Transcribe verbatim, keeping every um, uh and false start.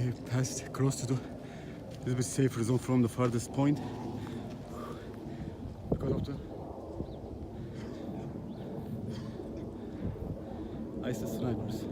Passed close to the little bit safer zone from the farthest point. Got up to ISIS snipers.